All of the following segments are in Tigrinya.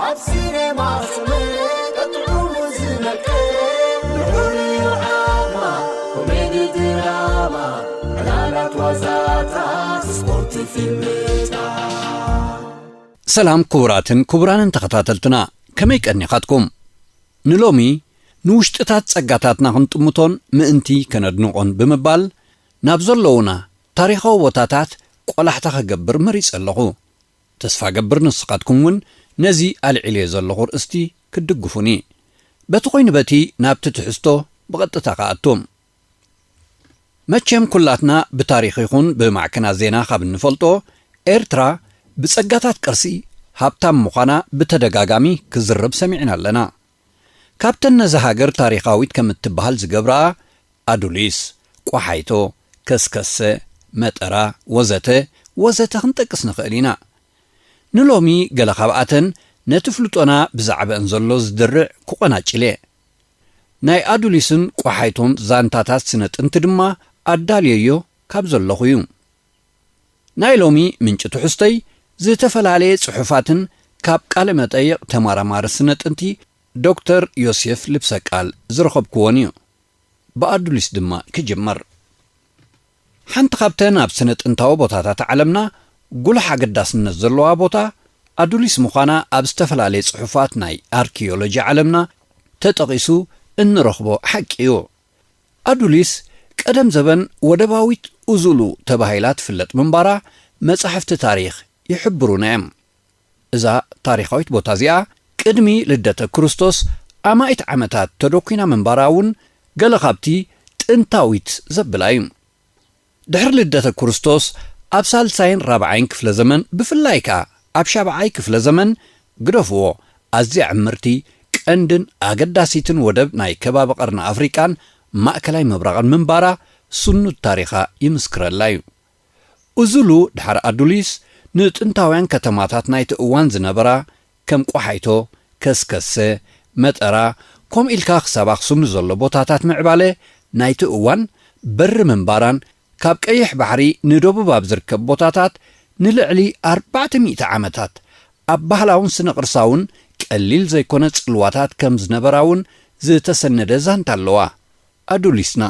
ኣብ ሲኔማ ስምዒት ጥዑሙ ዝመቅር፣ ንዑር እዩ ዓቕማ፣ ኮሜዲ ድራማ፣ ዕላላት ዋዛታት፣ ስፖርት ፊልምታት። ሰላም ክቡራትን ክቡራንን ተኸታተልትና፣ ከመይ ቀኒኻትኩም? ንሎሚ ንውሽጥታት ጸጋታትና ክንጥምቶን ምእንቲ ከነድንቖን ብምባል፣ ናብ ዘለዉና ታሪኻዊ ቦታታት ቆላሕታ ክገብር መሪጸ ኣለኹ። ተስፋ ገብር ንስኻትኩም እውን ነዚ ኣልዒለዮ ዘለኹ ርእስቲ ክትድግፉኒ። በቲ ኮይኑ በቲ ናብቲ ትሕዝቶ ብቐጥታ ክኣቱ። መቸም ኩላትና ብታሪኽ ይኹን ብማዕከናት ዜና ካብ እንፈልጦ፣ ኤርትራ ብጸጋታት ቅርሲ ሃብታም ምዃና ብተደጋጋሚ ክዝረብ ሰሚዕና ኣለና። ካብተን ነዛ ሃገር ታሪኻዊት ከም እትበሃል ዝገብራ፣ ኣዱሊስ፣ ቆሓይቶ፣ ከስከሰ፣ መጠራ፣ ወዘተ፣ ወዘተ ክንጠቅስ ንኽእል ኢና። ንሎሚ ገለ ካብኣተን ነቲ ፍልጦና ብዛዕባአን ዘሎ ዝድርዕ ክቖናጭል እየ። ናይ ኣዱሊስን ቆሓይቶን ዛንታታት ስነ ጥንቲ ድማ ኣዳልየዮ ካብ ዘለኹ እዩ። ናይ ሎሚ ምንጪ ትሕዝቶይ ዝተፈላለየ ጽሑፋትን ካብ ቃለ መጠይቕ ተመራማሪ ስነ ጥንቲ ዶክተር ዮሴፍ ልብሰቃል ዝረኸብክዎን እዩ። ብኣዱሊስ ድማ ክጅመር። ሓንቲ ካብተን ኣብ ስነ ጥንታዊ ቦታታት ዓለምና ጉሉሕ ኣገዳስነት ዘለዋ ቦታ ኣዱሊስ ምዃና ኣብ ዝተፈላለየ ጽሑፋት ናይ ኣርኪዮሎጂ ዓለምና ተጠቒሱ እንረኽቦ ሓቂ እዩ። ኣዱሊስ ቀደም ዘበን ወደባዊት ኡዙሉ ተባሂላ ትፍለጥ ምንባራ መጻሕፍቲ ታሪኽ ይሕብሩና እዮም። እዛ ታሪኻዊት ቦታ እዚኣ ቅድሚ ልደተ ክርስቶስ ኣማኢት ዓመታት ተደኲና ምንባራ እውን ገለ ካብቲ ጥንታዊት ዘብላ እዩ። ድሕሪ ልደተ ክርስቶስ ኣብ ሳልሳይን ራብዓይን ክፍለ ዘመን፣ ብፍላይ ከኣ ኣብ ሻብዓይ ክፍለ ዘመን፣ ግደፍዎ፣ ኣዝያ ዕምርቲ፣ ቀንድን ኣገዳሲትን ወደብ ናይ ከባቢ ቀርኒ ኣፍሪቃን ማእከላይ ምብራቕን ምንባራ ስኑድ ታሪኻ ይምስክረላ እዩ። ኡዙሉ ድሓር ኣዱሊስ ንጥንታውያን ከተማታት ናይቲ እዋን ዝነበራ ከም ቆሓይቶ፣ ከስከሰ፣ መጠራ፣ ከምኡ ኢልካ ክሳብ ኣኽሱም ንዘሎ ቦታታት ምዕባለ ናይቲ እዋን በሪ ምንባራን ካብ ቀይሕ ባሕሪ ንደቡብ ኣብ ዝርከብ ቦታታት ንልዕሊ ኣርባዕተ ሚእቲ ዓመታት ኣብ ባህላውን ስነ ቅርሳውን ቀሊል ዘይኮነ ጽልዋታት ከም ዝነበራ እውን ዝተሰነደ ዛንታ ኣለዋ። ኣዱሊስና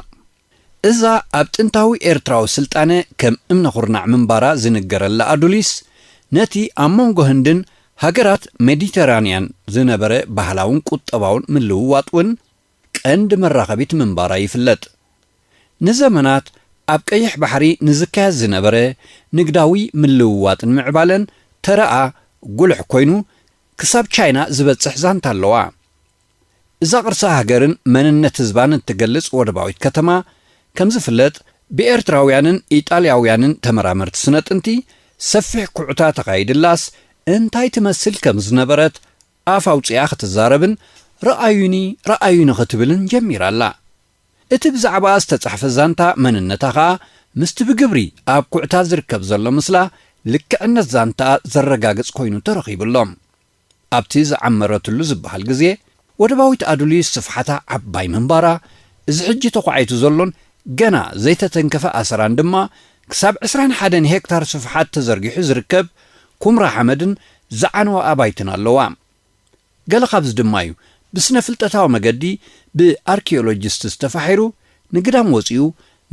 እዛ ኣብ ጥንታዊ ኤርትራዊ ስልጣነ ከም እምነ ኩርናዕ ምንባራ ዝንገረላ ኣዱሊስ፣ ነቲ ኣብ መንጎ ህንድን ሃገራት ሜዲተራንያን ዝነበረ ባህላውን ቁጠባውን ምልውዋጥ እውን ቀንዲ መራኸቢት ምንባራ ይፍለጥ። ንዘመናት ኣብ ቀይሕ ባሕሪ ንዝካየድ ዝነበረ ንግዳዊ ምልውዋጥን ምዕባለን ተረኣ ጉልሕ ኮይኑ፣ ክሳብ ቻይና ዝበጽሕ ዛንታ ኣለዋ። እዛ ቅርሲ ሃገርን መንነት ህዝባን እትገልጽ ወደባዊት ከተማ፣ ከም ዝፍለጥ፣ ብኤርትራውያንን ኢጣልያውያንን ተመራመርቲ ስነ ጥንቲ ሰፊሕ ኩዕታ ተኻይድላስ፣ እንታይ ትመስል ከም ዝነበረት ኣፍ ኣውጺኣ ክትዛረብን፣ "ረኣዩኒ፣ ረኣዩኒ" ክትብልን ጀሚራ ኣላ። እቲ ብዛዕባኣ ዝተጻሕፈ ዛንታ መንነታ ኸኣ፣ ምስቲ ብግብሪ ኣብ ኩዕታ ዝርከብ ዘሎ ምስላ፣ ልክዕነት ዛንታኣ ዘረጋግጽ ኮይኑ ተረኺቡ ኣሎ። ኣብቲ ዝዓመረትሉ ዝበሃል ግዜ፣ ወደባዊት ኣዱሊስ ስፍሓታ ዓባይ ምንባራ፣ እዚ ሕጂ ተዃዒቱ ዘሎን ገና ዘይተተንከፈ ኣሰራን ድማ፣ ክሳብ ዕስራን ሓደን ሄክታር ስፍሓት ተዘርጊሑ ዝርከብ ኩምራ ሓመድን ዝዓነዋ ኣባይትን ኣለዋ። ገለ ካብዚ ድማ እዩ ብስነ ፍልጠታዊ መገዲ ብኣርኪዮሎጂስት ዝተፋሒሩ፣ ንግዳም ወጺኡ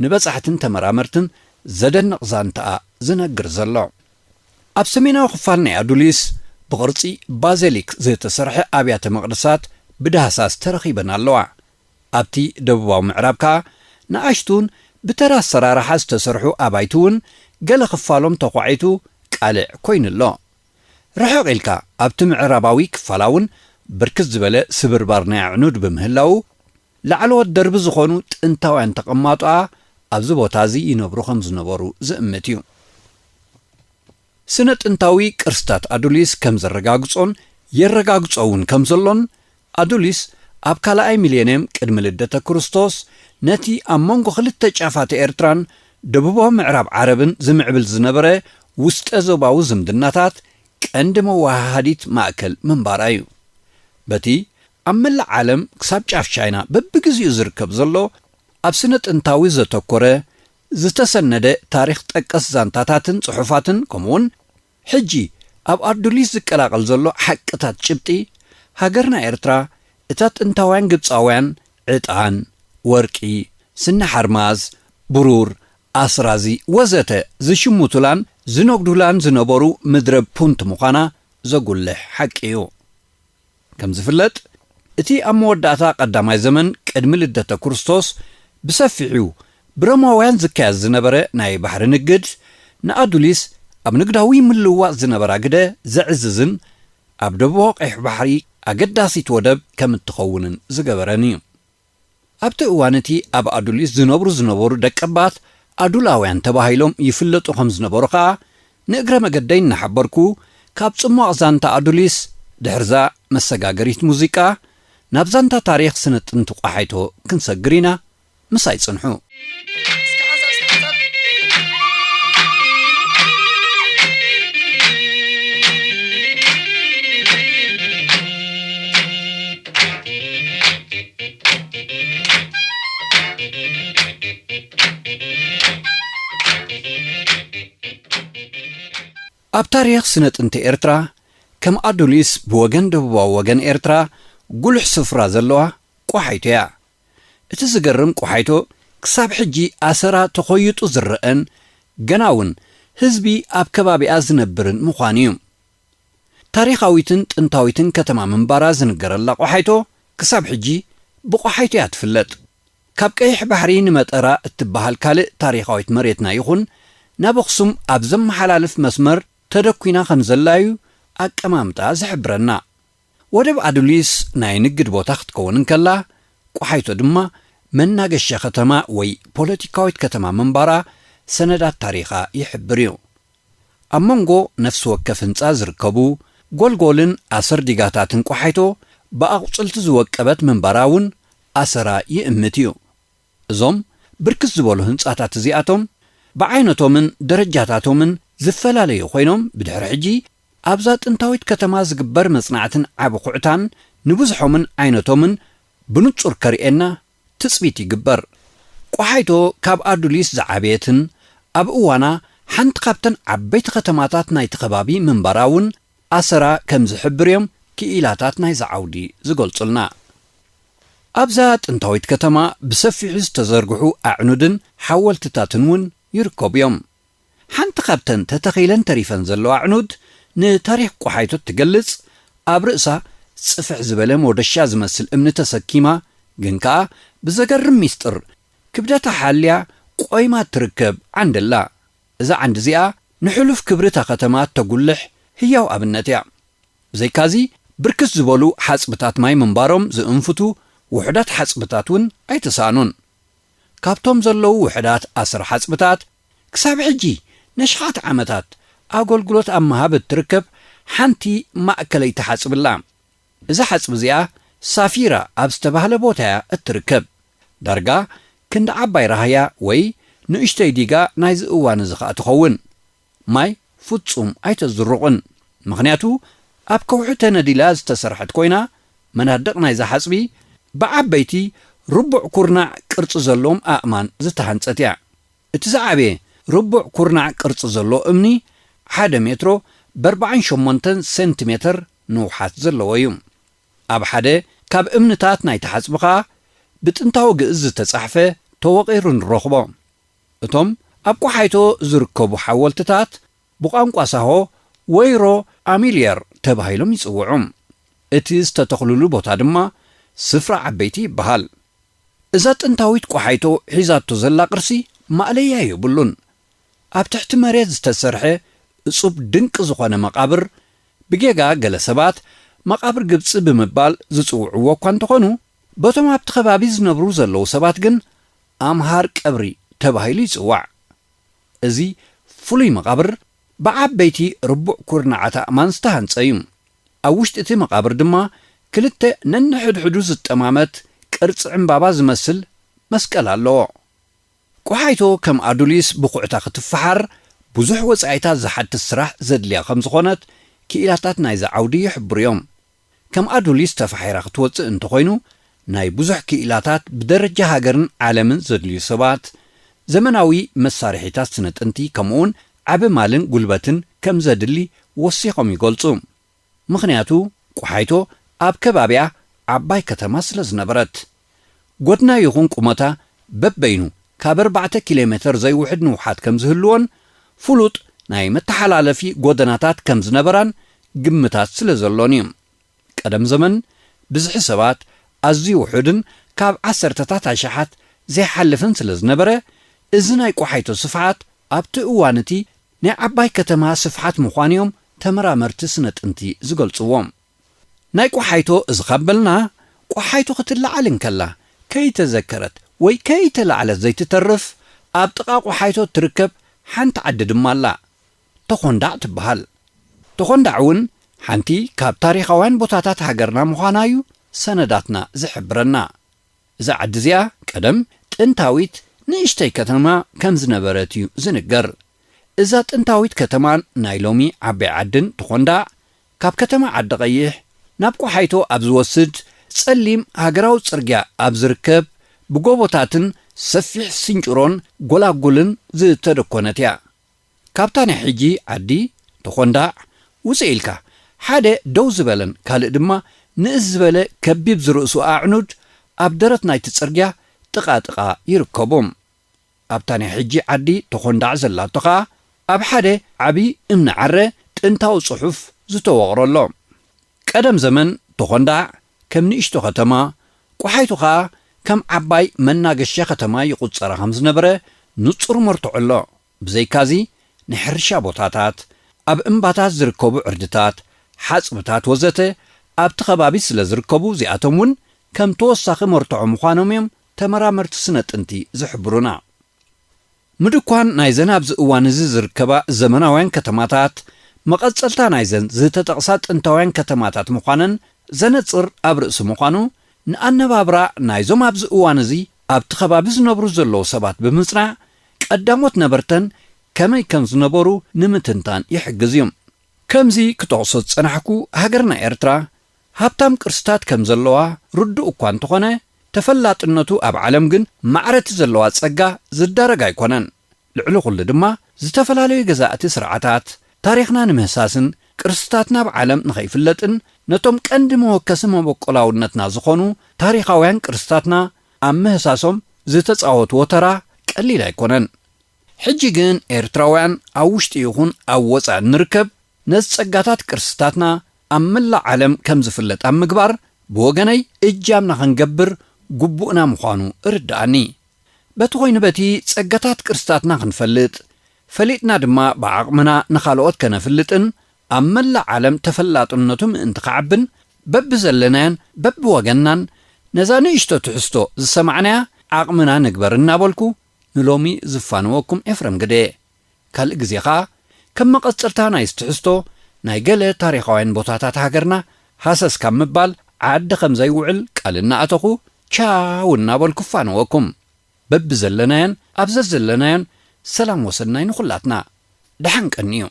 ንበጻሕትን ተመራመርትን ዘደንቕ ዛንታኣ ዝነግር ዘሎ። ኣብ ሰሜናዊ ክፋል ናይ ኣዱሊስ ብቕርጺ ባዘሊክ ዝተሰርሐ ኣብያተ መቕደሳት ብዳህሳስ ተረኺበን ኣለዋ። ኣብቲ ደቡባዊ ምዕራብ ከኣ ንኣሽቱን ብተራ ኣሰራርሓ ዝተሰርሑ ኣባይቲ እውን ገለ ክፋሎም ተዃዒቱ ቃልዕ ኮይኑ ኣሎ። ርሕቕ ኢልካ ኣብቲ ምዕራባዊ ክፋላ እውን ብርክት ዝበለ ስብርባር ናይ ኣዕኑድ ብምህላዉ፣ ላዕለዎት ደርቢ ዝኾኑ ጥንታውያን ተቐማጦኣ ኣብዚ ቦታ እዚ ይነብሩ ከም ዝነበሩ ዝእምት እዩ። ስነ ጥንታዊ ቅርስታት ኣዱሊስ ከም ዘረጋግጾን የረጋግጾ እውን ከም ዘሎን፣ ኣዱሊስ ኣብ ካልኣይ ሚልዮንየም ቅድሚ ልደተ ክርስቶስ ነቲ ኣብ መንጎ ክልተ ጫፋት ኤርትራን ደቡባዊ ምዕራብ ዓረብን ዝምዕብል ዝነበረ ውስጠ ዞባዊ ዝምድናታት ቀንዲ መወሃሃዲት ማእከል ምንባራ እዩ። በቲ ኣብ መላእ ዓለም ክሳብ ጫፍ ቻይና በብግዜኡ ዝርከብ ዘሎ ኣብ ስነ ጥንታዊ ዘተኮረ ዝተሰነደ ታሪኽ ጠቀስ ዛንታታትን ጽሑፋትን፣ ከምኡውን ሕጂ ኣብ ኣዱሊስ ዝቀላቐል ዘሎ ሓቅታት ጭብጢ፣ ሃገርና ኤርትራ እታ ጥንታውያን ግብጻውያን ዕጣን፣ ወርቂ፣ ስኒ ሓርማዝ፣ ብሩር፣ ኣስራዚ ወዘተ ዝሽምቱላን ዝነግዱላን ዝነበሩ ምድረ ፑንት ምዃና ዘጉልሕ ሓቂ እዩ። ከም ዝፍለጥ፣ እቲ ኣብ መወዳእታ ቀዳማይ ዘመን ቅድሚ ልደተ ክርስቶስ ብሰፊሑ ብሮማውያን ዝካየድ ዝነበረ ናይ ባሕሪ ንግድ፣ ንኣዱሊስ ኣብ ንግዳዊ ምልውዋጥ ዝነበራ ግደ ዘዕዝዝን ኣብ ደቡባዊ ቀይሕ ባሕሪ ኣገዳሲት ወደብ ከም እትኸውንን ዝገበረን እዩ። ኣብቲ እዋን እቲ ኣብ ኣዱሊስ ዝነብሩ ዝነበሩ ደቀባት ኣዱላውያን ተባሂሎም ይፍለጡ ከም ዝነበሩ ኸኣ ንእግረ መገደይ እናሓበርኩ፣ ካብ ጽሟቕ ዛንታ ኣዱሊስ፣ ድሕርዛ መሰጋገሪት ሙዚቃ፣ ናብ ዛንታ ታሪኽ ስነ ጥንቲ ቋሓይቶ ክንሰግር ኢና። ምሳይ ጽንሑ። ኣብ ታሪኽ ስነ ጥንቲ ኤርትራ፣ ከም ኣዱሊስ ብወገን ደቡባዊ ወገን ኤርትራ ጉሉሕ ስፍራ ዘለዋ ቋሓይቶ እያ። እቲ ዝገርም፣ ቋሓይቶ ክሳብ ሕጂ ኣሰራ ተኾይጡ ዝረአን ገና እውን ህዝቢ ኣብ ከባቢኣ ዝነብርን ምዃኑ እዩ። ታሪኻዊትን ጥንታዊትን ከተማ ምንባራ ዝንገረላ ቋሓይቶ ክሳብ ሕጂ ብቋሓይቶ እያ ትፍለጥ። ካብ ቀይሕ ባሕሪ ንመጠራ እትበሃል ካልእ ታሪኻዊት መሬትና ይኹን ናብ ኣኽሱም ኣብ ዘመሓላልፍ መስመር ተደኲና ከም ዘላ እዩ ኣቀማምጣ ዝሕብረና። ወደብ ኣዱሊስ ናይ ንግድ ቦታ ክትከውን እንከላ፣ ቋሓይቶ ድማ መናገሻ ከተማ ወይ ፖለቲካዊት ከተማ ምንባራ ሰነዳት ታሪኻ ይሕብር እዩ። ኣብ መንጎ ነፍሲ ወከፍ ህንጻ ዝርከቡ ጎልጎልን ኣሰር ዲጋታትን ቋሓይቶ ብኣቑጽልቲ ዝወቀበት ምንባራ እውን ኣሰራ ይእምት እዩ። እዞም ብርክት ዝበሉ ህንጻታት እዚኣቶም ብዓይነቶምን ደረጃታቶምን ዝፈላለዩ ኮይኖም፣ ብድሕሪ ሕጂ ኣብዛ ጥንታዊት ከተማ ዝግበር መጽናዕትን ዓቢ ኩዕታን ንብዝሖምን ዓይነቶምን ብንጹር ከርእየና ትጽቢት ይግበር። ቋሓይቶ ካብ ኣዱሊስ ዝዓበየትን ኣብ እዋና ሓንቲ ካብተን ዓበይቲ ከተማታት ናይቲ ከባቢ ምንባራ እውን ኣሰራ ከም ዝሕብር እዮም ክኢላታት ናይዚ ዓውዲ ዝገልጹልና። ኣብዛ ጥንታዊት ከተማ ብሰፊሑ ዝተዘርግሑ ኣዕኑድን ሓወልትታትን እውን ይርከቡ እዮም። ሓንቲ ካብተን ተተኺለን ተሪፈን ዘለዋ ኣዕኑድ ንታሪኽ ቋሓይቶ ትገልጽ፣ ኣብ ርእሳ ጽፍሕ ዝበለ ሞደሻ ዝመስል እምኒ ተሰኪማ፣ ግን ከኣ ብዘገርም ሚስጥር ክብደታ ሓልያ ቆይማ እትርከብ ዓንዲ ኣላ። እዛ ዓንዲ እዚኣ ንሕሉፍ ክብሪ እታ ከተማ እተጉልሕ ህያው ኣብነት እያ። ብዘይካዚ፣ ብርክት ዝበሉ ሓጽብታት ማይ ምንባሮም ዝእንፍቱ ውሑዳት ሓጽብታት እውን ኣይተሳእኑን። ካብቶም ዘለዉ ውሑዳት ኣሰር ሓጽብታት፣ ክሳብ ሕጂ ነሽሓት ዓመታት ኣገልግሎት ኣብ ምሃብ እትርከብ ሓንቲ ማእከለይቲ ሓጽቢ ኣላ። እዛ ሓጽቢ እዚኣ ሳፊራ ኣብ ዝተባህለ ቦታ እያ እትርከብ። ዳርጋ ክንዲ ዓባይ ራህያ ወይ ንእሽተይ ዲጋ ናይዚ እዋን እዚ ኸኣ ትኸውን። ማይ ፍጹም ኣይተዝርቑን። ምኽንያቱ፣ ኣብ ከውሒ ተነዲላ ዝተሰርሐት ኮይና፣ መናድቕ ናይዛ ሓጽቢ ብዓበይቲ ርቡዕ ኩርናዕ ቅርጺ ዘለዎም ኣእማን ዝተሃንጸት እያ። እቲ ዝዓበየ ርቡዕ ኩርናዕ ቅርጺ ዘለዎ እምኒ ሓደ ሜትሮ ብኣርባዓን ሸሞንተን ሴንቲሜተር ንውሓት ዘለዎ እዩ። ኣብ ሓደ ካብ እምንታት ናይቲ ሓጽቢ ኸኣ ብጥንታዊ ግእዝ ዝተጻሕፈ ተወቒሩ ንረኽቦ። እቶም ኣብ ቋሓይቶ ዝርከቡ ሓወልትታት ብቋንቋ ሳሆ ወይሮ ኣሚልየር ተባሂሎም ይጽውዑ። እቲ ዝተተኽሉሉ ቦታ ድማ ስፍራ ዓበይቲ ይበሃል። እዛ ጥንታዊት ቋሓይቶ ሒዛቶ ዘላ ቅርሲ ማእለያ የብሉን። ኣብ ትሕቲ መሬት ዝተሰርሐ እጹብ ድንቂ ዝኾነ መቓብር፣ ብጌጋ ገለ ሰባት መቓብር ግብጺ ብምባል ዝጽውዕዎ እኳ እንተኾኑ፣ በቶም ኣብቲ ከባቢ ዝነብሩ ዘለዉ ሰባት ግን ኣምሃር ቀብሪ ተባሂሉ ይጽዋዕ። እዚ ፍሉይ መቓብር ብዓበይቲ ርቡዕ ኩርናዓት ኣእማን ዝተሃንጸ እዩ። ኣብ ውሽጢ እቲ መቓብር ድማ ክልተ ነንሕድሕዱ ዝጠማመት ቅርጺ ዕምባባ ዝመስል መስቀል ኣለዎ። ቆሓይቶ ከም ኣዱሊስ ብኹዕታ ክትፈሓር ብዙሕ ወጻኢታት ዝሓትት ስራሕ ዘድልያ ከም ዝኾነት ክኢላታት ናይዚ ዓውዲ ይሕብሩ እዮም። ከም ኣዱሊስ ተፋሒራ ክትወጽእ እንተኾይኑ፣ ናይ ብዙሕ ክኢላታት ብደረጃ ሃገርን ዓለምን ዘድልዩ ሰባት፣ ዘመናዊ መሳርሒታት ስነ ጥንቲ፣ ከምኡውን ዓቢ ማልን ጉልበትን ከም ዘድሊ ወሲኾም ይገልጹ። ምኽንያቱ፣ ቆሓይቶ ኣብ ከባቢኣ ዓባይ ከተማ ስለ ዝነበረት፣ ጎድና ይኹን ቁመታ በበይኑ ካብ ኣርባዕተ ኪሎ ሜተር ዘይውሕድ ንውሓት ከም ዝህልዎን ፍሉጥ ናይ መተሓላለፊ ጎደናታት ከም ዝነበራን ግምታት ስለ ዘሎን እዩ። ቀደም ዘመን ብዝሒ ሰባት ኣዝዩ ውሑድን ካብ ዓሰርተታት ኣሽሓት ዘይሓልፍን ስለ ዝነበረ፣ እዚ ናይ ቆሓይቶ ስፍሓት ኣብቲ እዋን እቲ ናይ ዓባይ ከተማ ስፍሓት ምዃኑ እዮም ተመራመርቲ ስነ ጥንቲ ዝገልጽዎ። ናይ ቆሓይቶ እዚ ካብ በልና፣ ቆሓይቶ ክትለዓል እንከላ ከይተዘከረት ወይ ከይተላዕለት ዘይትተርፍ፣ ኣብ ጥቓ ቆሓይቶ ትርከብ ሓንቲ ዓዲ ድማ ኣላ። ተኾንዳዕ ትበሃል። ተኾንዳዕ እውን ሓንቲ ካብ ታሪኻውያን ቦታታት ሃገርና ምዃና እዩ ሰነዳትና ዝሕብረና። እዛ ዓዲ እዚኣ ቀደም ጥንታዊት ንእሽተይ ከተማ ከም ዝነበረት እዩ ዝንገር። እዛ ጥንታዊት ከተማን ናይ ሎሚ ዓባይ ዓድን ተኾንዳዕ፣ ካብ ከተማ ዓዲ ቀይሕ ናብ ቆሓይቶ ኣብ ዝወስድ ጸሊም ሃገራዊ ጽርግያ ኣብ ዝርከብ፣ ብጎቦታትን ሰፊሕ ስንጭሮን ጎላጉልን ዝተደኮነት እያ። ካብታ ናይ ሕጂ ዓዲ ተኾንዳዕ ውፅእ ኢልካ፣ ሓደ ደው ዝበለን ካልእ ድማ ንእስ ዝበለ ከቢብ ዝርእሱ ኣዕኑድ ኣብ ደረት ናይቲ ጽርግያ ጥቓ ጥቓ ይርከቡ። ኣብታ ናይ ሕጂ ዓዲ ተኾንዳዕ ዘላቶ ኸኣ፣ ኣብ ሓደ ዓቢ እምኒ ዓረ ጥንታዊ ጽሑፍ ዝተወቕሮ ኣሎ። ቀደም ዘመን ተኾንዳዕ ከም ንእሽቶ ከተማ፣ ቆሓይቱ ኸኣ ከም ዓባይ መናገሻ ከተማ ይቑጸራ ከም ዝነበረ ንጹር መርትዖ ኣሎ። ብዘይካዚ፣ ናይ ሕርሻ ቦታታት፣ ኣብ እምባታት ዝርከቡ ዕርድታት፣ ሓጽብታት ወዘተ ኣብቲ ከባቢ ስለ ዝርከቡ፣ እዚኣቶም እውን ከም ተወሳኺ መርትዖ ምዃኖም እዮም ተመራመርቲ ስነ ጥንቲ ዝሕብሩና። ምድኳን ናይዘን ኣብዚ እዋን እዚ ዝርከባ ዘመናውያን ከተማታት፣ መቐጸልታ ናይዘን ዝተጠቕሳ ጥንታውያን ከተማታት ምዃነን ዘነጽር ኣብ ርእሲ ምዃኑ፣ ንኣነባብራ ናይዞም ኣብዚ እዋን እዚ ኣብቲ ከባቢ ዝነብሩ ዘለዉ ሰባት ብምጽናዕ፣ ቀዳሞት ነበርተን ከመይ ከም ዝነበሩ ንምትንታን ይሕግዝ እዩ። ከምዚ ክጠቕሶ ዝጸናሕኩ፣ ሃገርና ኤርትራ ሃብታም ቅርስታት ከም ዘለዋ ርዱእ እኳ እንተኾነ፣ ተፈላጥነቱ ኣብ ዓለም ግን ማዕረ እቲ ዘለዋ ጸጋ ዝዳረግ ኣይኮነን። ልዕሊ ኩሉ ድማ፣ ዝተፈላለዩ ገዛእቲ ስርዓታት፣ ታሪኽና ንምህሳስን ቅርስታትና ኣብ ዓለም ንኸይፍለጥን፣ ነቶም ቀንዲ መወከሲ መበቆላውነትና ዝኾኑ ታሪኻውያን ቅርስታትና ኣብ ምህሳሶም ዝተጻወትዎ ተራ ቀሊል ኣይኮነን። ሕጂ ግን ኤርትራውያን ኣብ ውሽጢ ይኹን ኣብ ወጻኢ እንርከብ፣ ነዚ ጸጋታት ቅርስታትና ኣብ መላእ ዓለም ከም ዝፍለጥ ኣብ ምግባር ብወገነይ እጃምና ክንገብር ግቡእና ምዃኑ እርድኣኒ። በቲ ኮይኑ በቲ ጸጋታት ቅርስታትና ክንፈልጥ፣ ፈሊጥና ድማ ብዓቕምና ንኻልኦት ከነፍልጥን ኣብ መላእ ዓለም ተፈላጥነቱ ምእንቲ ክዓብን በብዘለናዮን በብወገንናን ነዛ ንእሽቶ ትሕዝቶ ዝሰማዕናያ ዓቕምና ንግበር እናበልኩ ንሎሚ ዝፋንወኩም ኤፍረም ግደ። ካልእ ግዜ ኸኣ ከም መቐጸልታ ናይዚ ትሕዝቶ ናይ ገለ ታሪኻውያን ቦታታት ሃገርና ሃሰስ ካብ ምባል ዓዲ ከም ዘይውዕል ቃል እናኣተኹ ቻው እናበልኩ እፋንወኩም። በብዘለናዮን ኣብ ዘዘለናዮን ሰላም ወሰናይ ንኹላትና። ደሓን ቀንዩ።